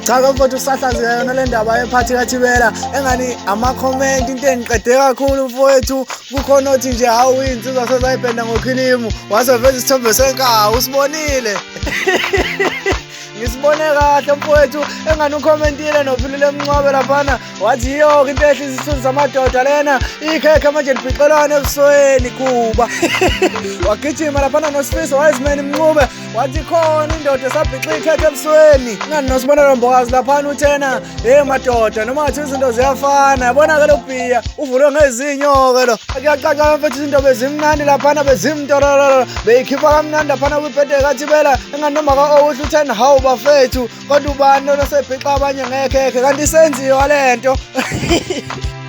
Cha ke mfowethu, usahlaziya yona le ndaba yephathi kaThibela, engani ama-comment into engiqede kakhulu mfowethu. Kukhona othi nje, hawu, iy'nsizwa sezayipenda ngokhilimu, wase veza isithombe senkawu. Usibonile? Ngisibone kahle mfowethu. Engani ukhomentile nophilile emncwabe laphana, wathi yiyo-ke into ehlisa isithunzi samadoda lena, ikhekhe manje libhixelwane ebusweni. Kuba wagijima laphana noSifiso Wiseman Mncube, wathi khona indoda esabhixa ikhekhe ebusweni. Ingani noSibonelo Mbokazi laphana uthena, hey madoda, noma ngathi izinto ziyafana, yabona-ke lo bhiya uvulwe ngezinyo-ke lo. Kuyacaca mfethu, izinto bezimnandi laphana, bezimtorororo, beyikhipha kamnandi laphana kwibhede kaThibela. Engani noma ka-Owuhle uthena, hawu bafethu, kodwa ubani lona sebhixa abanye ngekhekhe? Kanti isenziwa le nto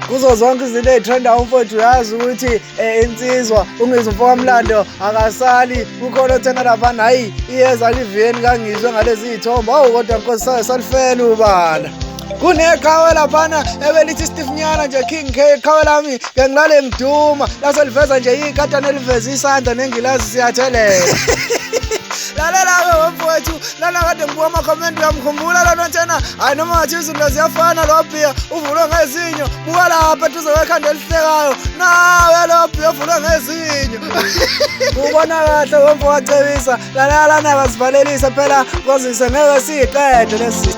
kuzo zonke izinto ey'trendayo mfowethu. Uyazi ukuthi insizwa uNgizwe mfokamlando akasali. Kukhona othena laphana, hayi, iyeza liviyeni kangizwe ngalezi iy'thombe. Awu kodwa nkosi, salifela ubala. Kuneqhawe laphana ebelithi Steve Nyana nje, King K, qhawe lami ke, ngilale ngiduma laseliveza nje ikatana eliveza isandla nengilazi siyathelela. Lalela-ke mfowethu, lana kade ngibuka amakhomenti, uyamkhumbula lona thena, hayi, noma ngathi izinto ziyafana, lo bhiya uvulwe ngezinyo. Buka lapha eduze kwekhanda elihlekayo, nawe lo bhiya uvulwe ngezinyo. Ubona kahle wemfo wacebisa. Lalela lana, kasivalelise phela, kwazise ngeke siyiqede lesi.